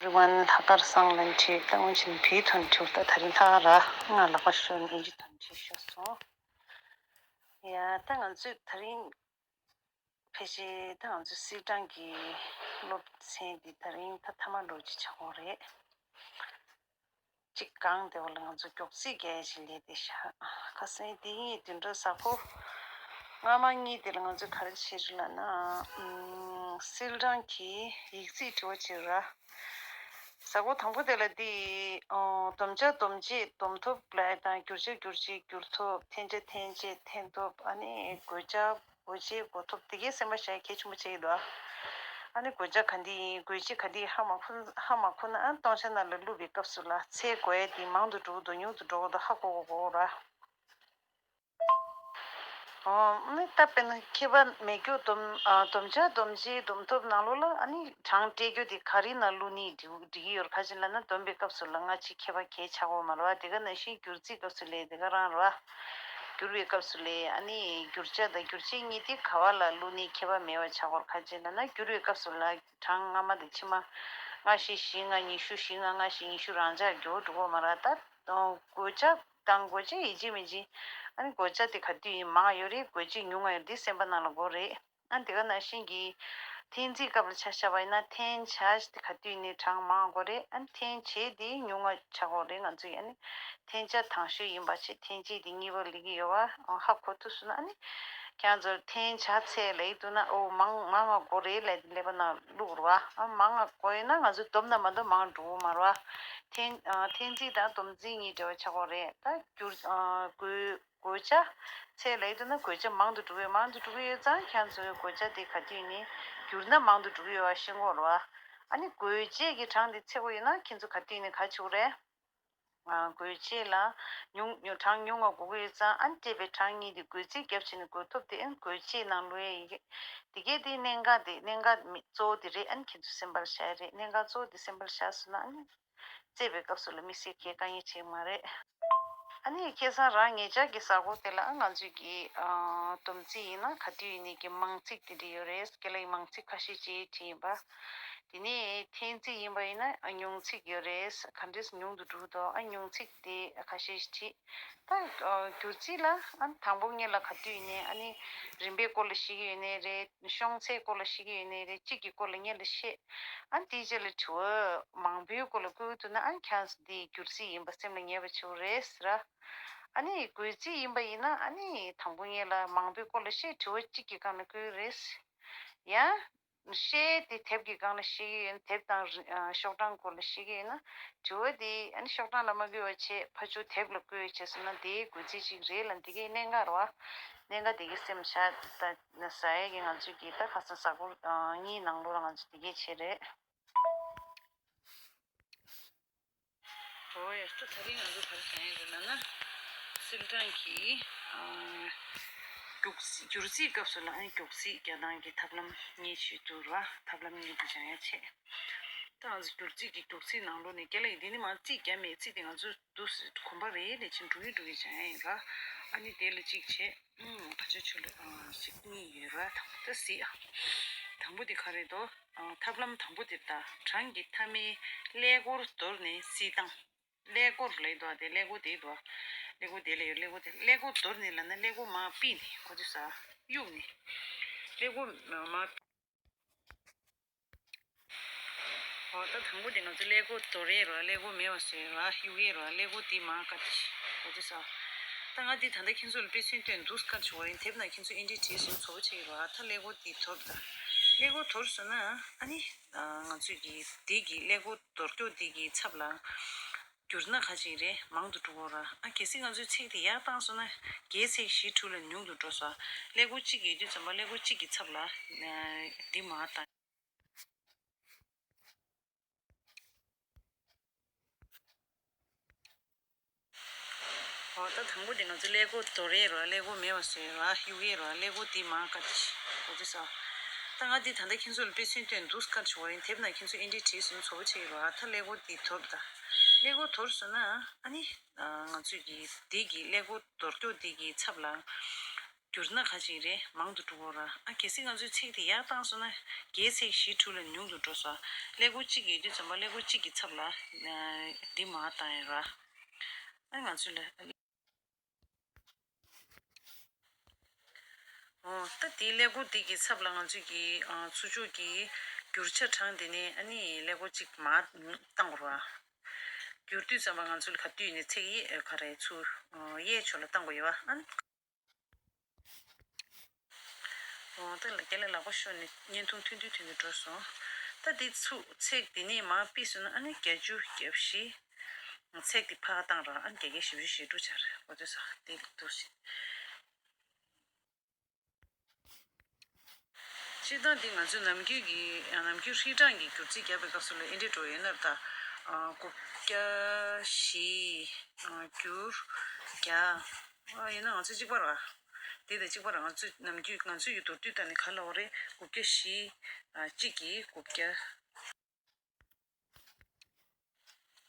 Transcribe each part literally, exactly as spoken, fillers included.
everyone. ལྷག་དཀར་བཟང་ལན་བྲིས་ད་སྔོན་ཆེན་བིའི་ཐོན་བྲིས་ད་དེ་རིང་ལྷག་དཀར་ར་ང་ལག་པ་ཤོར་ནས་ཨིན་ཇི་ཐོན་བྲིས་ཤོར་སོང་། ཡ་ད་ང་ཚོས་དེ་རིང་ཕལ་ཆེར་ད་ང་ཚོའི་སིལ་གྲངས་ཀྱི་སློབ་ཚན་འདི་དེ་རིང་ད་མཐའ་མ་ལོ་གཅིག་ཆགས་ཡོད་རེད། གཅིག་གང་དེ་བ་ལ་ང་ཚོ་མགྱོགས་རྩིས་རྒྱག་ཅིག་ལས་དེ་ཤ་ཁ་སང་དེ་ཡིན་དུད་འགྲོ་ས་ཕོ་སྔ་མ་གཉིས་དེ་ལ་ང་ཚོས་ག་རེ་བྱེད་རེད་ལབ་ན་ཨམ། སིལ་གྲངས་ཀྱི་ཡིག་རྩིས་དྲི་བ་བྱེད་ར། ས་ཕོ་དང་པོ་དེ་ལ་དེ་ཨོ་བསྡོམས་བྱ་བསྡོམས་བྱེད་བསྡོམས་ཐོབ་ལབ་དང་བསྒྱུར་བྱ་བསྒྱུར་བྱེད་བསྒྱུར་ཐོབ་འཐེན་བྱ་འཐེན་བྱེད་འཐེན་ཐོབ་ཨ་ནི་བགོ་བྱ། བགོ་བྱེད་བགོ་ཐོབ་དེ་གའི་སེམས་པ་བཞག་གལ་ཆེན་པོ་བྱེད་ཀྱི་འདུག་ཨ་ནི་བགོ་བྱ་ག་འདི་ཡིན་བགོ་བྱེད་ག་འདི་ཡིན་ཧ་མ་གོ་ཧ་མ་གོ་ན་ཨ་སྟོང་ཆ་ནང་ལ་བླུགས་པའི་སྐབས་སུ་ལ་ཚེ་བགོ་ཡས་དེ་མང་དུ་འགྲོ་གི་འདུག་ཉུང་དུ་འགྲོ་གི་འདུག་ཧ་གོ་གོ་གོ་ར། ཨོ་ནི་ད་དཔེར་ན་ཁྱད་པར་མེད་རྒྱུ་སྡོམ་ཨ་བསྡོམས་བྱ་བསྡོམས་བྱེད་བསྡོམས་ཐོབ་ནང་ལོགས་ལ་ཨ་ནི་གྲངས་སྤྲད་རྒྱུ་དེ་ག་རེ་ནང་བླུགས་ནི་འགྲིག་འགྲིག་གི་ཡོད་རེད། ག་ཅི་ལབ་ན་བསྡོམས་པའི་སྐབས་སུ་ལ་སྔ་ཕྱི་ཁྱད་པར་གལ་ཆགས་ཀྱི་ཡོད་མ་རེད་བ། དེ་ག་ནང་བཞིན་བསྒྱུར་རྩིས་སྐབས་སུ་ལས་དེ་ག་རང་རེད་བ། བསྒྱུར་བའི་སྐབས་སུ་ལས་ཨ་ནི་བསྒྱུར་བྱ་དང་བསྒྱུར་བྱེད་གཉིས་དེ་ག་བ་ལ་བླུགས་ནི་ཁྱད་པར་མེད་པ་ཆགས་ཀྱི་ཡོད་རེད། ག་ཅི་ལབ་ན་བསྒྱུར་བའི་སྐབས་སུ་ལ་གྲངས་སྔ་མ་དང་ཕྱི་མ་ལྔ་བཞི་བཞི་ལྔ་ཉི་ཤུ་བཞི་ལྔ་ལྔ་བཞི་ཉི་ཤུ་རང་འཇགས་འགྱུར་འགྲོ་གི་ཡོད་མ་རེད་བ། ད་བགོ་བྱ་དང་བགོ་བྱེད་ཡིན་གཅིག་མིན་གཅིག་ཨ་ནི་བགོ་བྱ་དེ་ག་དུས་ཡིན་མང་ཡོད་རེད། བགོ་བྱེད་ཉུང་ང་ཡོད་རེད། འདི་སེམས་པ་ནང་ལ་དགོས་རེད། ཨ་དེ་ག་ནང་བཞིན་གྱི་འཐེན་རྩིས་སྐབས་ལ་ཆ་བཞག་པ་ཡིན་ན་འཐེན་བྱ་དེ་ག་དུས་ཡིན་ནའི་གྲངས་མང་དགོས་རེད། ཨ་འཐེན་བྱེད་དེ་ཉུང་ང་ཆགས་དགོས་རེད། ང་ཚོ་ཡིན་ཨ་ནི་འཐེན་བྱ་དང་ཤོས་ཡིན་པ་བྱེད་འཐེན་བྱེད་དེ་གཉིས་པ་ལེགས་ཀྱི་ཡོད་བ་ཧ་གོ་ཐུབ་སོང་ན་ཨ་ནི་ཁྱེད་ཚོར་འཐེན་བྱ་ཚད་ལེགས་འདུག་ན་ཨོ་མང་མང་ང་དགོས་རེད་ལས་ཀླད་པ་ནང་བླུག་རོགས་ཨ། མང་ང་དགོས་ཡིན་ན་ང་ཚོ་བསྡོམས་ན་མ་གཏོགས་མང་འགྲོ་གི་མ་རེད་བ། འཐེན་འཐེན་རྩིས་དང་བསྡོམས་རྩིས་གཉིས་འབྲེལ་བ་ཆགས་དགོས་རེད། ད་བསྒྱུར་བགོ་བགོ་བྱ་ཚད་ལེགས་འདུག་ན་བགོ་བྱ་མང་དུ་འགྲོ་གི་ཡོད། མང་དུ་འགྲོ་གི་ཡོད་ཙང་ཁྱེད་ཚོའི་བགོ་བྱ་དེ་ག་དུས་ནས་བསྒྱུར་ན་མང་དུ་འགྲོ་གི་ཡོད་པ་ཤེས་དགོས་རེད་བ། ཨ་ནི་བགོ་བྱེད་ཀྱི་གྲངས་དེ་ཚད་དགོས་ཡོད་ན་ཁྱེད་ཚོ་ག་དུས་ནས་ག་བྱེད་དགོས་རེད། ཨ་བགོ་བྱེད་ལ་ཉུང་ཉུང་གྲངས་ཉུང་བ་དགོས་ཀྱི་ཡོད་ཙང་ཨ་ནི་སྤྲད་པའི་གྲངས་གཉིས་དེ་བགོ་རྩིས་བརྒྱབ་བྱས་ནས་བགོ་ཐོབ་དེ་ཨ་ནི་བགོ་བྱེད་ནང་བླུག་ཡས་ཡིན་གྱི། དེ་གས་དེ་གནད་འགག་དེ་གནད་འགག་མི་གཙོ་བོ་དེ་རེད། ཨ་ནི་ཁྱེད་ཚོ་སེམས་པར་བཞག་ཡས་རེད། གནད་འགག་གཙོ་བོ་དེ་སེམས་པར་བཞག་སོང་ན་ཨ་ནི། རྩེད་པའི་སྐབས་སུ་ལ་དམིགས་བསལ་གྱི་དཀའ་ངལ་ཆེ་གི་མ་རེད། ཨ་ནི་ཁ་སང་རང་ངེད་ཅག་གི་ས་གོ་དེ་ལ་ང་ཚོས་ཀྱི་ཨ་སྡོམ་རྩིས་ཡིན་ན་ག་དུས་ཡིན་ནའི་ཀྱི་མང་ཚིག་དེ་འདྲ་ཡོད་རེད། སྐད་ལ་མང་ཚིག་ཁ་ཤས་ཅིག་བྲིས་ཡིན་པ། དེ་ནས་འཐེན་རྩིས་ཡིན་པ་ཡིན་ན་ཨ་ཉུང་ཚིག་ཡོད་རེད། ག་འདྲས་ཉུང་དུ་འགྲོ་གི་འདུག་ཨ་ཉུང་ཚིག་དེ་ཁ་ཤས་ཅིག་བྲིས། ད་ཨ་བསྒྱུར་རྩིས་ལ་ཨ་དང་པོ་ངེད་ལ་ག་དུས་ཡིན་ནའི་ཨ་ནི་རིམ་པའི་སྐོར་ལ་ཤེས་ཀྱི་ཡོད་ནའི་རེད། ཤོང་ཚད་སྐོར་ལ་ཤེས་ཀྱི་ཡོད་ནའི་རེད། གཅིག་གི་སྐོར་ལ་ངེད་ལ་ཤེས། ཨ་ནི་དེའི་རྗེས་ལ་དྲི་བ་མང་པོའི་སྐོར་ལ་བཀོད་ཐུབ་ན་ཨ་ནི་ཁྱེད་འདི་བསྒྱུར་རྩིས་ཡིན་པ་སེམས་ལ་ངེས་པ་བྱེད་དགོས་རེད་ཟེར། ཨ་ནི་བགོ་རྩིས་ཡིན་པ་ཡིན་ན་ཨ་ནི་དང་པོ་ངེད་ལ་མང་པོའི་སྐོར་ལ་ཤེས། དྲི་བ་གཅིག་གི་སྒང་ལ་བཀོད་རེད། ཡང་ཤེས་དེ་དེབ་ཀྱི་སྒང་ལ་ཤེས་ཀྱི་ཡོད་ན་དེབ་དང་རི་ཨ་ཤོག་གྲངས་སྐོར་ལ་ཤེས་ཀྱི་ཡོད་ན་དྲི་བ་དེ་ཨ་ནི་ཤོག་གྲངས་ལ་མ་བཀོད་པ་བྱས་ཕར་ཚུར་དེབ་ལ་བཀོད་བྱས་སོང་ན་དེའི་བགོ་རྩིས་གཅིག་རེད་ལ་འདི་གའི་གནད་འགག་རེད་བ། གནད་འགག་དེ་གའི་སེམས་བཞག་ད་ཟ་ཡས་ཀྱི་ང་ཚོས་ཀྱི་ད་ཁ་སང་གཟའ་འཁོར་གཉིས་ནང་ལོགས་ལ་ང་ཚོས་དེ་གའི་བྱས་རེད། ཨོ་ཡ་ད་ད་རིང་ང་ཚོ་ག་རེ་བྱ་ཡ་རེད་ལབ་ན། སིལ་གྲངས་ཀྱི་ཨ་བསྒྱུར་བསྒྱུར་རྩིས་སྐབས་སུ་ལ་ཨ་ནི་བསྒྱུར་རྩིས་རྒྱག་སྟངས་ཀྱི་ཐབས་ལམ་གཉིས་ཞིག་འདུག་ར། ཐབས་ལམ་གཉིས་དེ་སྦྱང་ཡ་བྱས། ད་ང་ཚོ་བསྒྱུར་རྩིས་ཀྱི་བསྒྱུར་རྩིས་ནང་ལོགས་ནས་རྒན་ལགས་ཡིན་འདི་ནི་མ་རྩིས་རྒྱག་མེད་རྩིས་དེ་ང་ཚོ་འདུག་སེ་གོམ་པ་རེ་ལས་ཕྱིན་འགྲོ་གི་འགྲོ་གི་སྦྱང་ཡ་ཡིན་ར། ཨ་ནི་དེ་ལ་གཅིག་བྱས། ཨུམ་ཕལ་ཆེར་ཆུ་ལ་ཨ་ཞིག་གཉིས་ཡོད་ར། དང་པོ་དེ་སྲིད་ཨ། དང་པོ་དེ་ག་རེད་དོ། ཨ་ཐབས་ལམ་དང་པོ་དེ་ད་གྲངས་ཀྱི་མཐའ་མའི་ཀླད་ཀོར་དོར་ནས་སྲིད་སྟངས། ཀླད་ཀོར་ལབ་དོ་དེ་ཀླད་ཀོར་དེ་དོ། ཀླད་ཀོར་དེ་ལ་ཡོད་ཀླད་ཀོར་དེ་ཀླད་ཀོར་དོར་ནས་ལབ་ན་ཀླད་ཀོར་མར་ཕུད་ནས་གོ་ཚོད་ས་གཡུག་ནས། ཀླད་ཀོར་མ་མ། ཨོ་ད་དང་པོ་དེ་ང་ཚོ་ཀླད་ཀོར་དོར་ཡས་རོ། ཀླད་ཀོར་མེད་པ་བཟོ་ཡས་རོ། གཡུག་ཡས་རོ། ཀླད་ཀོར་དེ་མར་བཀག་ཅིག་གོ་ཚོད་ས། ད་ང་འདི་ད་ལྟ་ཁྱེད་ཚོ་ལ་དཔེ་མཚོན་སྟོན་འདུག་སེ་བཀག་བྱུང་བ་ཡིན། དེབ་ནང་ཁྱེད་ཚོ་ཨེ་འདྲས་བྲིས་སོང་ཚོ་བྱེད་ཀྱི་རོ། ད་ཀླད་ཀོར་དེ་དོར་ད། ཀླད་ཀོར་དོར་སོང་ན་ཨ་ནི་ང་ཚོས་ཀྱི་དེ་གི་ཀླད་ཀོར་དོར་ཀྱོག་དེ་གི་ཚབ་ལ་བསྒྱུར་ན་ག་ཅིག་རེད། མང་དུ་འགྲོ་གི་ར། ཨ་གལ་སྲིད་ང་ཚོས་ཚེག་དེ་ཡར་བཏང་སོང་ན་བརྒྱད་ཚེག་བཞི་དྲུག་ལ་ཉུང་དུ་འགྲོ་སོང་། ཀླད་ཀོར་གཅིག་ཡོད་དུས་ཙམ་པ་ཀླད་ཀོར་གཅིག་གི་ཚབ་ལ་འདི་མར་བཏང་། ཨོ་ད་དང་པོ་དེ་ང་ཚོ་ཀླད་ཀོར་དོར་ཡས་རོ། ཀླད་ཀོར་མེད་པ་བཟོ་ཡས་རོ། གཡུག་ཡས་རོ། ཀླད་ཀོར་དེ་མར་བཀག་ཅིག་གོ་ཚོད་ས། ད་ང་འདི་ད་ལྟ་ཁྱེད་ཚོ་ལ་དཔེ་མཚོན་སྟོན་འདུག་སེ་བཀག་བྱུང་བ་ཡིན། དེབ་ནང་ཁྱེད་ཚོ་ཨེ་འདྲས་བྲིས་སོང་ཚོ་བྱེད་ཀྱི་རོ། ཨ་ད་ཀླད་ཀོར་དེ་དོར་ད། ཀླད་ཀོར་དོར་སོང་ན་ཨ་ནི་ང་ཚོས་ཀྱི་དེ་གི་ཀླད་ཀོར་དོར་ཀྱོག་དེ་གི་ཚབ་ལ། བསྒྱུར་ན་ག་ཅིག་རེད། མང་དུ་འགྲོ་གི་རེད། ཨ་གལ་སྲིད་ང་ཚོས་ཚེག་དེ་ཡར་བཏང་སོང་ན་རྒྱའི་ཚེག་བཞི་དྲུག་ལས་ཉུང་དུ་འགྲོ་སོང་། ཀླད་ཀོར་གཅིག་ཡོད་དུས་ཙམ་པ་ཀླད་ཀོར་གཅིག་གི་ཚབ་ལ་འདི་མར་བཏང་ཡོད་ར། ཨ་ང་ཚོས་ལ། འོ་ད་དེའི་ཀླད་ཀོར་འདི་གི་ཚབ་ལ་ང་ཚོས་ཀྱི་ཚུར་ཕྱོགས་ཀྱི་བསྒྱུར་བྱ་གྲངས་དེ་ནས་ཨ་ནི་ཀླད་ཀོར་གཅིག་མར་བཏང་དགོས་ར། བསྒྱུར་དུས་ཙམ་པ་ང་ཚོས་ག་དུས་ནས་ཚེག་གཡས་ག་རེ་ཚུར་གཡས་ཕྱོགས་ལ་བཏང་དགོས་ཡོད་པ་ཨ་ནི། འོ་ད་ལ་རྒན་ལགས་ལག་པ་ཤོར་ནས་བརྙན་ཐུང་ཐུང་ཐུང་ཐུང་ཐུང་འགྲོ་སོང་། ད་འདི་ཚུགས་ཚེག་འདི་ནས་མར་ཕུད་སོང་ན་ཨ་ནི་བརྒྱད་ཅུ་གྱ་བཞི། ཚེག་འདི་ཕར་བཏང་ར་ཨ་ནི་བརྒྱད་བརྒྱ་བཞི་བཅུ་ཞེ་དྲུག་ཆགས་རེད། འོ་དེ་ས་འདི་འདུག་ཞེས། སྤྱིར་བཏང་འདི་ང་ཚོའི་ནམ་རྒྱུན་གྱི་ནམ་རྒྱུན་ཧྲིལ་གྲངས་ཀྱི་བསྒྱུར་རྩིས་བརྒྱབ་པའི་སྐབས་སུ་ལ་ཨེ་འདྲས་འགྲོ་ཡོད་ན་ད། དགུ་བརྒྱ་བཞི། བསྒྱུར་བརྒྱ། ཡིན་ན་ང་ཚོ་གཅིག་པ་ར། དེ་དང་གཅིག་པ་ར་ང་ཚོས་ནམ་རྒྱུན་ང་ཚོ་ཡི་མདོར་བསྡུས་བཏང་ནས་ག་ལབ་པ་རེད། དགུ་བརྒྱ་བཞི། གཅིག་གིས་དགུ་བརྒྱ།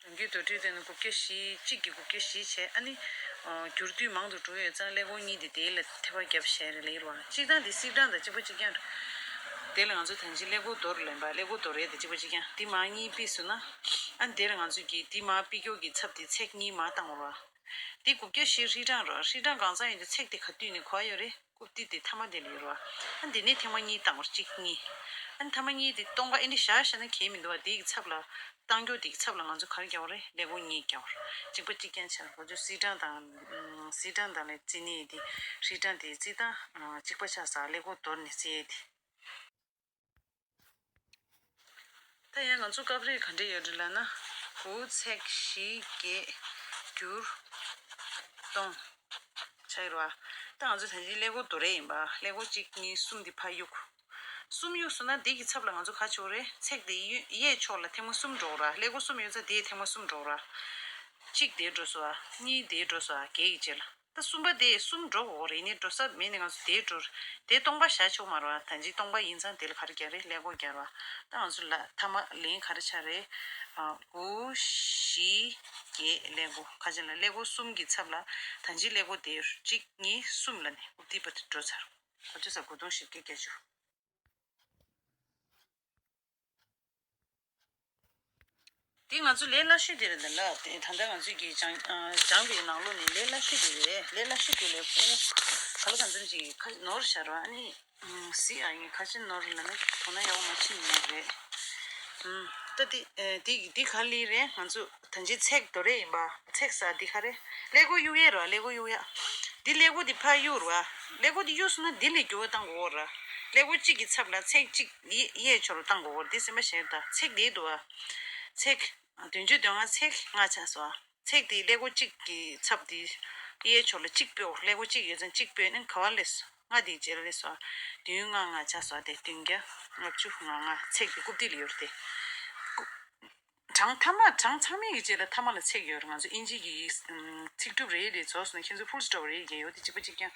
ནམ་རྒྱུན་མདོར་བསྡུས་བཏང་ནས་དགུ་བརྒྱ་བཞི་གཅིག་གིས་དགུ་བརྒྱ་བཞི་བྱས་ཨ་ནི། བསྒྱུར་དུས་མང་དུ་འགྲོ་ཡོད་ཙང་ཀླད་ཀོར་གཉིས་དེ་དེའི་ལ་ཐེ་བ་བརྒྱབ་བྱས་རེད་ལབ་ཡོད་རེད་བ། གཅིག་དང་དེ་ཧྲིལ་གྲངས་དང་གཅིག་པ་གཅིག་རྐྱང་རེད། དེ་ལ་ང་ཚོ་ད་ཅི་ཀླད་ཀོར་རྡོ་རེད་ལབ་པ་ཀླད་ཀོར་རྡོ་རེད་དེ་གཅིག་པ་གཅིག་རྐྱང་། དེ་མར་གཉིས་ཕུད་སོང་ན། ཨ་ནི་དེར་ང་ཚོས་ཀྱིས་དེ་མར་ཕུད་རྒྱུ་གི་ཚབ་དེ་ཚེག་གཉིས་མར་བཏང་བ་རེད་བ། དེ་དགུ་བརྒྱ་བཞི་ཧྲིལ་གྲངས་རེད་བ། ཧྲིལ་གྲངས་གང་ཚང་ཡིན་དུས་ཚེག་དེ་ག་དུས་ནས་གོ་ཡ་ཡོད་རེད། རྐུབ་སྟེགས་དེ་མཐའ་མ་དེ་ལ་ཡོད་རེད་བ། ཨ་ནི་དེ་ནས་ཐེངས་མ་གཉིས་བཏང་བ་རེད། གཅིག་གཉིས། ཨ་ནི་མཐའ་མ་གཉིས་དེ་སྟོང་པ་ཨེ་འདྲ་བཞག་བཞག་ན་གལ་མི་འདུག་བ། དེ་གི་ཚབ་ལ་བཏང་རྒྱུ་དེ་གི་ཚབ་ལ་ང་ཚོ་ག་རེ་རྒྱག་པ་རེད། ཀླད་ཀོར་གཉིས་རྒྱག་པ་རེད། གཅིག་པ་གཅིག་རྐྱང་ཆགས་རེད། ང་ཚོ་ཧྲིལ་གྲངས་དང་། ཧྲིལ་གྲངས་དང་ལས་རྩིས་ནས་དེ་ཧྲིལ་གྲངས་དེ་རྩིས་སྟངས་གཅིག་པ་ཆགས་ས་ཀླད་ཀོར་རྡོ་ནས་རྩིས་ཡས་དེ། ད་ཡང་ང་ཚོ་སྐབས་རེ་ག་འདྲས་ཡོད་རེད་ལབ་ན། དགུ་ཚེག་བཞི་བརྒྱད་བསྒྱུར་སྟོང་། ཆགས་ཡོད་རེད་བ། ད་ང་ཚོ་ད་ཅི་ཀླད་ཀོར་རྡོ་རེད་ཡིན་པ། ཀླད་ཀོར་གཅིག་གཉིས་གསུམ་དེ་ཕར་གཡུག་གསུམ་གཡུག་སོང་ན་དེ་གི་ཚབ་ལ་ང་ཚོ་ག་ཆོག་རེད། ཚེག་དེ་གཡོན་གཡས་ཕྱོགས་ལ་ཐེངས་མ་གསུམ་འགྲོ་ར། ཀླད་ཀོར་གསུམ་ཡོད་ཙང་དེ་ཐེངས་མ་གསུམ་འགྲོ་ར། གཅིག་དེ་འགྲོ་སོང་ཨ། གཉིས་དེ་འགྲོ་སོང་ཨ། བརྒྱད་ཀྱི་རྗེས་ལ། ད་གསུམ་པ་དེ་གསུམ་འགྲོ་དགོས་རེད། ནི་འགྲོ་ས་མེད་ནི་ང་ཚོ་དེ་འགྲོ། དེ་སྟོང་པ་བཞག་ཆོག་མ་རེད་བ། ད་ཅི་སྟོང་པ་ཡིན་ཙང་དེ་ལ་ག་རེ་རྒྱག་རེད། ཀླད་ཀོར་རྒྱག་རེད་བ། ད་ང་ཚོ་ལ་མཐའ་མ་ལན་ག་རེ་ཆགས་རེད། ཨ། དགུ་བཞི་བརྒྱད་ཀླད་ཀོར་ཁ་ཅན་ལ་ཀླད་ཀོར་གསུམ་གྱི་ཚབ་ལ་ད་ཅི་ཀླད་ཀོར་དེ་གཅིག་གཉིས་གསུམ་ལ་ནི་རྐུབ་སྟེགས་པ་དེ་འགྲོ་ཚར། ཁོ་ཚོས་ས་དགུ་སྟོང་བཞི་བརྒྱ་བརྒྱད་ཅུ། དེ་ང་ཚོ་ལས་སླ་ཤོས་དེ་རེད་ད་ལ། དེ་ད་ལྟ་ང་ཚོས་ཀྱིས་སྦྱང་ཨ་སྦྱངས་པའི་ནང་ལོགས་ནས་ལས་སླ་ཤོས་དེ་རེད། ལས་སླ་ཤོས་དེ་ལས་ཁོ་ག་ལ་གང་འཚམ་ཅིག་ཁ་ནོར་བཞག་རོགས་ཨ་ནི། ཨུམ། སི་ཨ་ཡིན་ཁ་ཆེ་ནོར་ལ་ནི་དོ་སྣང་ཡག་པོ་མ་བྱེད་ནི་རེད། ཨུམ། ད་དེ་ཨེ་དེ་དེ་ག་ལི་རེད། ང་ཚོ་ད་ཅི་ཚེག་རྡོ་རེད་ཡིན་པ། ཚེག་ཟ་དེ་ག་རེད། ཀླད་ཀོར་གཡུག་ཡས་རོ། ཀླད་ཀོར་གཡུག་ཡས། འདི་ཀླད་ཀོར་འདི་ཕར་གཡུག་རོ། ཀླད་ཀོར་འདི་གཡུག་སོང་ན་འདི་ལས་འགྱུར་བ་བཏང་དགོས་ར། ཀླད་ཀོར་གཅིག་གི་ཚབ་ལ་ཚེག་གཅིག་གཡས་གཡས་ཕྱོགས་ལ་བཏང་དགོས་ར། འདི་སེམས་པ་ཤེས་ད། ཚེག་འདི་འདུག་བ། ཚེག་བདུན་ཅུ་དོན་ལྔ་ཚེག་ལྔ་ཆགས་སོ། ཚེག་འདི་ཀླད་ཀོར་གཅིག་གི་ཚབ་འདི་གཡས་ཕྱོགས་ལ་གཅིག་སྤོས། ཀླད་ཀོར་གཅིག་ཡོད་ཙང་གཅིག་སྤོས་ནས་ག་བ་སླེབས་སོ། ལྔ་འདི་རྗེས་ལ་སླེབས་སོ། བདུན་ལྔ་ལྔ་ཆགས་སོ། དེ་བདུན་བརྒྱ་ལྔ་བཅུ་ང་ལྔ་ཚེག་དེ་རྐུབ་སྟེགས་ལ་ཡོད་རེད་དེ། གྲངས་མཐའ་མ་གྲངས་ཚང་མའི་གི་རྗེས་ལ་མཐའ་མ་ལ་ཚེག་ཡོད་རེད། ང་ཚོ་ཨིན་ཇི་གི་ཚིག་གྲུབ་རེ་རེ་རྫོགས་སོང་ན་ཁྱེད་ཚོ་ཕུལ་སི་ཊོབ་རེ་རྒྱག་ཡོད་དེ་གཅིག་པ་གཅིག་རྐྱང་།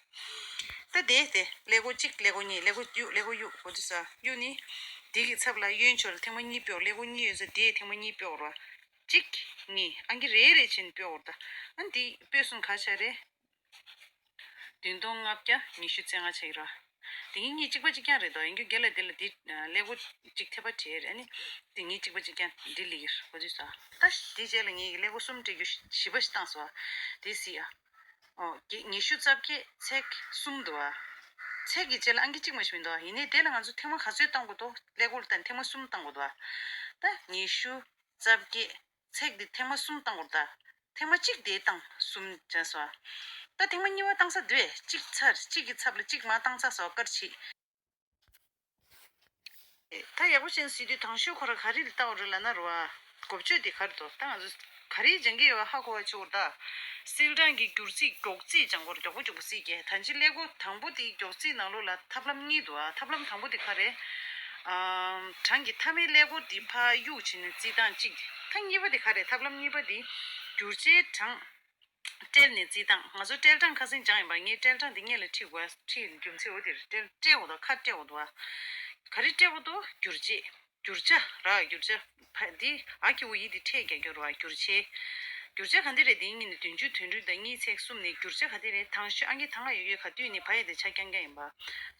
ད་དེ་དེ་ཀླད་ཀོར་གཅིག་ཀླད་ཀོར་གཉིས་ཀླད་ཀོར་གཡུག་ཀླད་ཀོར་གཡུག་གོ་དུས་ས་གཡུག་ནི། དེ་གི་ཚབ་ལ་གཡོན་ཕྱོགས་ལ་ཐེངས་མ་གཉིས་སྤོས། ཀླད་ཀོར་གཉིས་ཡོད་ས་དེ་ཐེངས་མ་གཉིས་སྤོས་རོགས། གཅིག་གཉིས་ཨང་ཀི་རེ་རེ་བྱས་ནས་སྤོས་འོར་ད། ཨ་འདི་སྤོས་སོང་ག་ཆ་རེད། བདུན་སྟོང་ལྔ་བརྒྱ་ཉི་ཤུ་རྩ་ལྔ་ཆགས་ཀྱི་ར། དེ་གཉིས་གཉིས་གཅིག་པ་གཅིག་རྐྱང་རེད་དོ། ཡིན་རྒྱུ་རྒན་ལགས་དེ་ལ་དེ་ཀླད་ཀོར་གཅིག་ཐེབས་པ་བྲིས་རེད། ཨ་ནི་དེ་གཉིས་གཅིག་པ་གཅིག་རྐྱང་འདི་ལི་གིར་གོ་དུས་ས། ད་དེ་རྗེས་ལ་ངས་ཀླད་ཀོར་གསུམ་སྤྲད་རྒྱུ་བཞི་པ་ཞིག་བཏང་སོང་། དེ་སི་ཡ། ཨོ་ཉི་ཤུ་རྩ་བརྒྱད་ཚེག་གསུམ་འདུག་ཨ། ཚེག་གི་རྗེས་ལ་ཨང་ཀི་གཅིག་མ་ཞིག་མི་འདུག་ཨ། ཡིན་ནའི་དེ་ལ་ང་ཚོ་ཐེངས་མ་ག་ཚོད་བཏང་དགོས་འདུག་ཀླད་ཀོར་དང་ཐེངས་མ་གསུམ་བཏང་དགོས་འདུག་ཨ། ད་ཉི་ཤུ་རྩ་བརྒྱད་ཚེག་འདི་ཐེངས་མ་གསུམ་བཏང་དགོས་འདུག་ཐེངས་མ་གཅིག་དེ་བཏང་གསུམ་བྱས་སོ། ད་ཐེངས་མ་གཉིས་པ་བཏང་ས་འདུག་གཅིག་ཚར་གཅིག་གི་ཚབ་ལ་གཅིག་མ་བཏང་ཚར་སོ་སྐར་ཆིག་ད་ཡག་པོ་ཅན་སྲིད་དུས་དང་ཤོས་ཁོ་ར་ག་རེ་ལ་ལྟ་བ་རེད་ལབ་ན་རོ་ཨ། འགོ་བརྗོད་དེ་ག་རེ་འདུག་ད་ང་ཚོ་ག་རེ་སྦྱང་གི་ཡོད་ཧ་གོ་བ་ཆོག་ད། ཧྲིལ་གྲངས་ཀྱི་བསྒྱུར་རྩིས་མགྱོགས་རྩིས་སྦྱང་དགོས་རེད། མགྱོགས་པོ་མགྱོགས་པོ་རྩིས་རྒྱག་ད་ཅི་ཀླད་ཀོར་དང་པོ་དེ་མགྱོགས་རྩིས་ནང་ལོགས་ལ་ཐབས་ལམ་གཉིས་འདུག་ཨ། ཐབས་ལམ་དང་པོ་དེ་ག་རེད། ཨམ། གྲངས་ཀྱི་མཐའ་མའི་ཀླད་ཀོར་དེ་ཕར་གཡུག་བྱས་ནས་རྩིས་སྟངས་གཅིག་ད་གཉིས་པ་དེ་ག་རེད། ཐབས་ལམ་གཉིས་པ་དེ་བསྒྱུར་བྱའི་གྲངས་སྤྲད་ནས་རྩིས་སྟངས། ང་ཚོ་སྤྲད་གྲངས་ཁ་སང་སྦྱངས་ཡིན་པ། ངས་སྤྲད་གྲངས་འདི་སྔོན་ལ་ཁྲིད་དགོས། ཁྲིད་རྒྱུ་མཚན་འོ་དེ་རེད། སྤྲད་སྤྲད་འོ་དོ་ཁ་སྤྲད་འོ་དོ་བ། ག་རེ་སྤྲད་འོ་དོ། བསྒྱུར་བྱེད། བསྒྱུར་བྱ་ར། བསྒྱུར་བྱ་ཕ་འདི་ཨ་གི་འོ་ཡི་འདི་ཕྲད་རྒྱག་རྒྱུ་ར་བ། བསྒྱུར་བྱེད། བསྒྱུར་བྱ་ག་འདི་རེད། དེ་གཉིས་ནི་བདུན་ཅུ་དོན་དྲུག་དང་གཉིས་ཚེག་གསུམ་ནི་བསྒྱུར་བྱ་ག་འདི་རེད། དང་ཤོས་ཨང་ཀི་ཐང་ང་ཡོད་ཡོད་ག་དུས་ནི་བ་ཡ་དེ་ཆ་རྐྱང་རྐྱང་ཡིན་པ།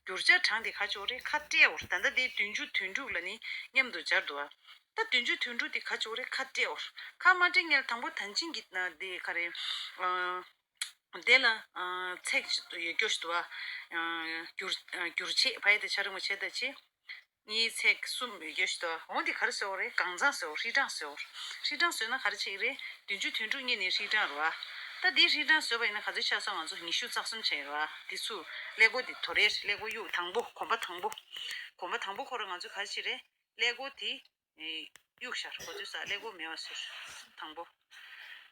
བསྒྱུར་བྱ་གྲངས་དེ་ག་ཅིག་རེད། ཁ་སྤྲད་འོར། ད་ལྟ་དེ་བདུན་ཅུ་དོན་དྲུག་ལ་ནི་མཉམ་དུ་སྦྱར་འདུག་ཨ། ད་བདུན་ཅུ་དོན་དྲུག་དེ་ག་ཅིག་རེད། ཁ་སྤྲད་འོར། ཁ་མ་སྤྲད་སྔོན་ལ་དང་པོ་ད་ཅིང་གི་ན་དེ་ག་རེད། ཨ། དེ་ལ་ཨ་ཚེག་ཅིག་ཡོད་རྒྱུ་ཞིག་འདུག་ཨ། ཨ། བསྒྱུར་ཨ་བསྒྱུར་བྱེད་བ་ཡ་དེ་ཆ་རིང་བ་བྱས་ད་ཅི། གཉིས་ཚེག་གསུམ་ཡོད་རྒྱུ་ཞིག་འདུག་འོ་འདི་ག་རེ་བཟོ་བ་རེད། གང་ཚང་བཟོ་བ། ཧྲིལ་གྲངས་བཟོ་བ། ཧྲིལ་གྲངས་བཟོས་ན་ག་རེ་བྱེད་ཀྱི་རེད། བདུན་ཅུ་དོན་དྲུག་གཉིས་ནི་ཧྲིལ་གྲངས་རེད་བ། ད་འདི་ཧྲིལ་གྲངས་བཟོས་པ་ཡིན་ན་ག་ཚོད་ཆགས་སོང་། ང་ཚོ་ཉི་ཤུ་རྩ་གསུམ་ཆགས་ཡོད་རེད་བ། འདི་ཚུར་ཀླད་ཀོར་འདི་དོ་རེད། ཀླད་ཀོར་གཡུག་དང་པོ་གོམ་པ་དང་པོ། གོམ་པ་དང་པོ་ཁོ་རང་ང་ཚོས་ག་རེ་བྱེད་རེད། ཀླད་ཀོར་དེ་གཡུག་ཤར་གོ་ཚོད་ས་ཀླད་ཀོར་མེད་པ་ཟེར། དང་པོ།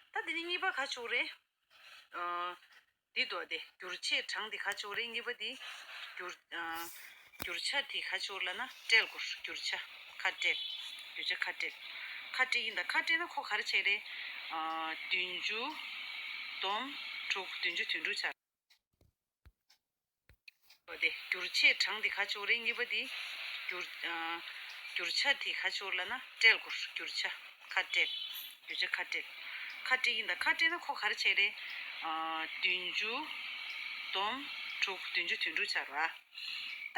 ད་འདི་ནི་གཉིས་པ་ག་ཅིག་རེད། ཨ། འདི་འདུག་སྟེ། བསྒྱུར་བྱེད་གྲངས་འདི་ག་ཅིག་རེད། གཉིས་པ་འདི། བསྒྱུར་ཨ། བསྒྱུར་བྱ་འདི་ག་ཅིག་ལབ་ན་སྤྲད་དགོས། བསྒྱུར་བྱ་ཁ་སྤྲད། བསྒྱུར་བྱ་ཁ་སྤྲད། ཁ་སྤྲད་ཡིན་ད་ཁ་སྤྲད་ན་ཁོ་ག་རེ་བྱེད་རེད། ཨ། བདུན་ཅུ་སྡོམ་དྲུག་བདུན་ཅུ་དོན་དྲུག་ཆགས། འདུག་སྟེ། བསྒྱུར་བྱེད་གྲངས་འདི་ག་ཅིག་རེད། གཉིས་པ་འདི། བསྒྱུར་ཨ། བསྒྱུར་བྱ་འདི་ག་ཅིག་ལབ་ན་སྤྲད་དགོས། བསྒྱུར་བྱ་ཁ་སྤྲད། བསྒྱུར་བྱ་ཁ་སྤྲད། ཁ་སྤྲད་ཡིན་ད་ཁ་སྤྲད་ན་ཁོ་ག་རེ་བྱེད་རེད། ཨ། བདུན་ཅུ་སྡོམ་དྲུག་བདུན་ཅུ་དོན་དྲུག་ཆགས་རེད་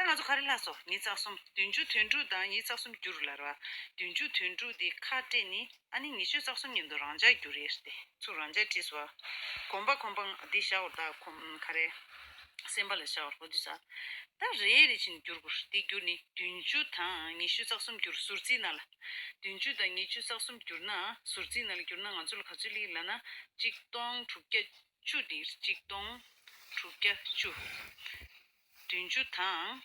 བ། ད་ང་ཚོ་ག་རེ་ལབ་སོང་། ཉི་ཤུ་རྩ་གསུམ། བདུན་ཅུ་དོན་དྲུག་དང་ཉི་ཤུ་རྩ་གསུམ་བསྒྱུར་ལབ་རེད་བ། བདུན་ཅུ་དོན་དྲུག་དེ་ཁ་སྤྲད་ནི་ཨ་ནི་ཉི་ཤུ་རྩ་གསུམ་མཉམ་དུ་རང་འཇགས་བསྒྱུར་རེད་དེ། ཚུར་རང་འཇགས་བྲིས་སོང་བ། གོམ་པ་གོམ་པ་འདི་བཞག་འོར་ད་གོམ་ག་རེ། སེམས་པ་ལ་བཞག་འོར་གོ་དུས་ས། ད་རེ་རེ་བཞིན་བསྒྱུར་དགོས། དེ་བསྒྱུར་ནི་བདུན་ཅུ་དང་ཉི་ཤུ་རྩ་གསུམ་བསྒྱུར། ཟུར་རྩིས་ནང་ལ། བདུན་ཅུ་དང་ཉི་ཤུ་རྩ་གསུམ་བསྒྱུར་ན། ཟུར་རྩིས་ནང་ལ་བསྒྱུར་ན་ང་ཚོ་ལ་ག་ཚོད་སླེབས་ལབ་ན། ཆིག་སྟོང་དྲུག་བརྒྱ་བཅུ་འདི། ཆིག་སྟོང་དྲུག་བརྒྱ་བཅུ། བདུན་ཅུ་དང་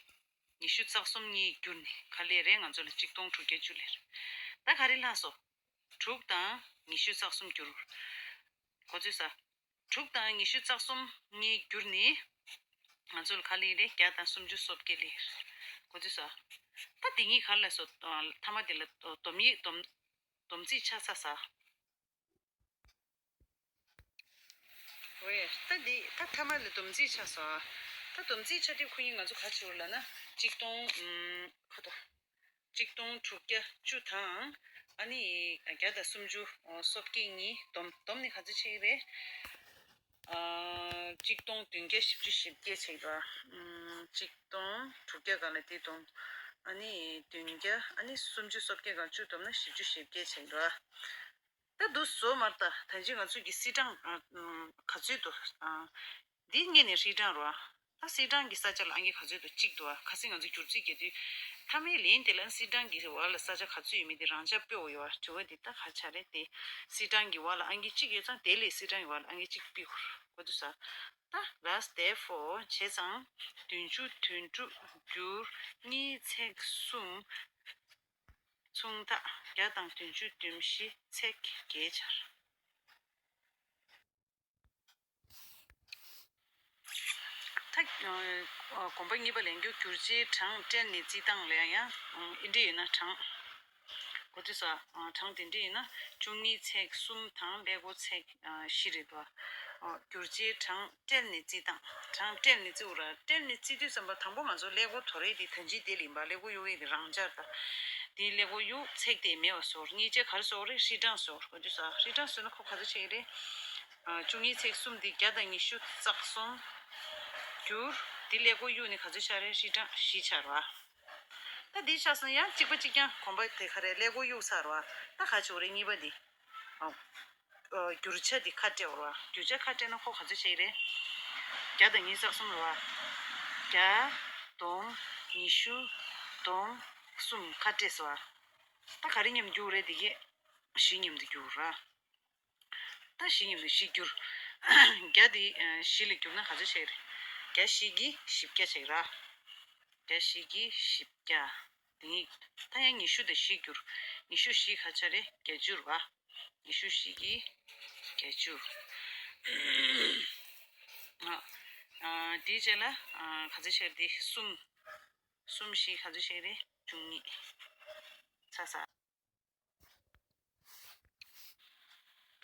ཉི་ཤུ་རྩ་གསུམ་གཉིས་བསྒྱུར་ནས་ག་སླེབས་རེད། ང་ཚོ་ལ་ཆིག་སྟོང་དྲུག་བརྒྱ་བཅུ་སླེབས་རེད། ད་ག་རེ་ལྷག་སོང་། དྲུག་དང་ཉི་ཤུ་རྩ་གསུམ་བསྒྱུར། གོ་ཚོད་ས། དྲུག་དང་ཉི་ཤུ་རྩ་གསུམ་གཉིས་བསྒྱུར་ནས་ང་ཚོ་ལ་ག་སླེབས་རེད། བརྒྱ་དང་སུམ་ཅུ་སོ་བརྒྱད་སླེབས། གོ་ཚོད་ས། ད་འདི་གཉིས་ག་རེ་ལབ་སོང་། མཐའ་མ་དེ་ལ་སྡོམ་ཡིག་སྡོམ་སྡོམ་རྩིས་ཆགས་ཚར་ས། ཝེ། ད་འདི་ད་མཐའ་མ་ལ་སྡོམ་རྩིས་ཆགས་སོང་ཨ། ད་སྡོམ་རྩིས་ཆགས་དུས་ཁོ་གཉིས་ང་ཚོ་ག་ཅིག་ལབ་ན། ཆིག་སྟོང་ཨུམ། ཁོ་ད། ཆིག་སྟོང་དྲུག་བརྒྱ་བཅུ་དང་། ཨ་ནི་བརྒྱ་དང་སུམ་ཅུ་སོ་བརྒྱད་གཉིས་བསྡོམས་བསྡོམས་ནས་ག་ཚོད་ཆགས་ཀྱི་རེད། ཨ། ཆིག་སྟོང་བདུན་བརྒྱ་བཞི་བཅུ་ཞེ་བརྒྱད་ཆགས་ཀྱི་རེད། ཨུམ། ཆིག་སྟོང་དྲུག་བརྒྱ་སྒང་ལ་དེ་བསྡོམས། ཨ་ནི་བདུན་བརྒྱ་ཨ་ནི་སུམ་ཅུ་སོ་བརྒྱད་སྒང་བཅུ་བསྡོམས་ན་བཞི་བཅུ་ཞེ་བརྒྱད་ཆགས་ཀྱི་རེད། ད་འདུག་བཟོ་མར་ད་ད་ཅི་ང་ཚོ་གི་སིལ་གྲངས་ཨ། ཨ། ག་ཚོད་འདུག་ཨ། འདི་སྔོན་ནས་ཧྲིལ་གྲངས་རེད་བ། ད་སིལ་གྲངས་ཀྱི་ས་ཆ་ལ་ཨང་ཀི་ག་ཚོད་འདུག་གཅིག་འདུག་བ། ཁ་སང་ང་ཚོ་བསྒྱུར་རྩིས་རྒྱག་དུས། མཐའ་མའི་ལན་དེ་ལ་སིལ་གྲངས་ཀྱི་བར་ལ་ས་ཆ་ག་ཚོད་ཡོད་མེད་དེ་རང་འཇགས་དཔེ་འོ་ཡོད་བ། དྲི་བ་འདི་ད་ག་ཆགས་རེད་དེ། སིལ་གྲངས་ཀྱི་བར་ལ་ཨང་ཀི་གཅིག་ཡོད་ཙང་དེ་ལས་སིལ་གྲངས་ཀྱི་བར་ལ་ཨང་ཀི་གཅིག་ཕུད་དགོས། གོ་འདུག་ས། ད་ར་སྟེ་ཕོ་བྱས་ཙང་། བདུན་ཅུ་དོན་དྲུག་བསྒྱུར་གཉིས་ཚེག་གསུམ། མཚུངས་རྟགས་བརྒྱ་དང་བདུན་ཅུ་དོན་བཞི་ཚེག་བརྒྱད་ཆགས། ད་ཨ། གོམ་པ་གཉིས་པ་ལེན་རྒྱུ། བསྒྱུར་བྱའི་གྲངས་སྤྲད་ནས་རྩིས་སྟངས་ལ་ཡང་ཨ། འདི་འདྲ་ཡིན་ན་གྲངས། གོ་ཚོད་ས། ཨ། གྲངས་དེ་འདྲ་ཡིན་ན་བཅུ་གཉིས་ཚེག་གསུམ་དང་ཀླད་ཀོར་ཚེག་ཨ། བཞི་རེད་དོ། ཨ། བསྒྱུར་བྱའི་གྲངས་སྤྲད་ནས་རྩིས་སྟངས། གྲངས་སྤྲད་ནས་རྩིས་འོ་ར། སྤྲད་ནས་རྩིས་དུས་ཙམ་པ་དང་པོ་ང་ཚོ་ཀླད་ཀོར་དོ་རེད་དེ་ད་ཅི་དེ་ལ་ཡིན་པ། ཀླད་ཀོར་གཡུག་ཡས་དེ་རང་འཇགས་ད། དེ་ཀླད་ཀོར་གཡུག་ཚེག་དེ་མེད་པ་བཟོ། གཉིས་ཆ་ག་རེ་བཟོ་རེད། ཧྲིལ་གྲངས་བཟོ། གོ་འདུག་ས། ཧྲིལ་གྲངས་བཟོས་ན་ཁོ་ག་ཚོད་ཆགས་ཀྱི་རེད། ཨ། བཅུ་གཉིས་ཚེག་གསུམ་འདི་བརྒྱ་དང་ཉི་ཤུ་རྩ་གསུམ་བསྒྱུར། འདི་ཀླད་ཀོར་གཡུག་ནས་ག་ཚོད་ཆགས་རེད། ཧྲིལ་གྲངས་བཞི་ཆགས་རེད་བ། ད་འདི་ཆགས་སོང་ཡང་གཅིག་པ་གཅིག་རྐྱང་། གོམ་པ་དེ་ག་རེ་ཀླད་ཀོར་གཡུག་ཚར་བ། ད་ག་ཆོག་རེད། གཉིས་པ་འདི། ཨ། ཨ། བསྒྱུར་བྱ་འདི་ཁ་སྤྲད་འོ་ར། བསྒྱུར་བྱ་ཁ་སྤྲད་ན་ཁོ་ག་ཚོད་ཆགས་ཀྱི་རེད། བརྒྱ་དང་ཉི་ཤུ་རྩ་གསུམ་རེད་བ། བརྒྱ་སྡོམ་ཉི་ཤུ་སྡོམ་གསུམ་ཁ་སྤྲད་སོང་བ། ད་ག་རེ་མཉམ་རྒྱུག་རེད། འདི་གས་བཞི་མཉམ་དུ་རྒྱུག་ར། ད་བཞི་མཉམ་དུ་བཞི་བསྒྱུར། བརྒྱ་དེ་བཞི་ལ་བསྒྱུར་ན་ག་ཚོད་ཆགས་ཀྱི་རེད། བརྒྱ་བཞི་གིས་བཞི་བརྒྱ་ཆགས་ཀྱི་ར། བརྒྱ་བཞི་གིས་བཞི་བརྒྱ། དེ་ནས་ད་ཡང་ཉི་ཤུ་དང་བཞི་བསྒྱུར། ཉི་ཤུ་བཞི་ག་ཆགས་རེད། བརྒྱད་ཅུ་རེད་བ། ཉི་ཤུ་བཞི་གིས་བརྒྱད་ཅུ། ཨ། ཨ། དེའི་རྗེས་ལ་ཨ། ག་ཚོད་ཆགས་རེད། གསུམ། གསུམ་བཞི་ག་ཚོད་ཆགས་རེད། བཅུ་གཉིས། ཚ་ས།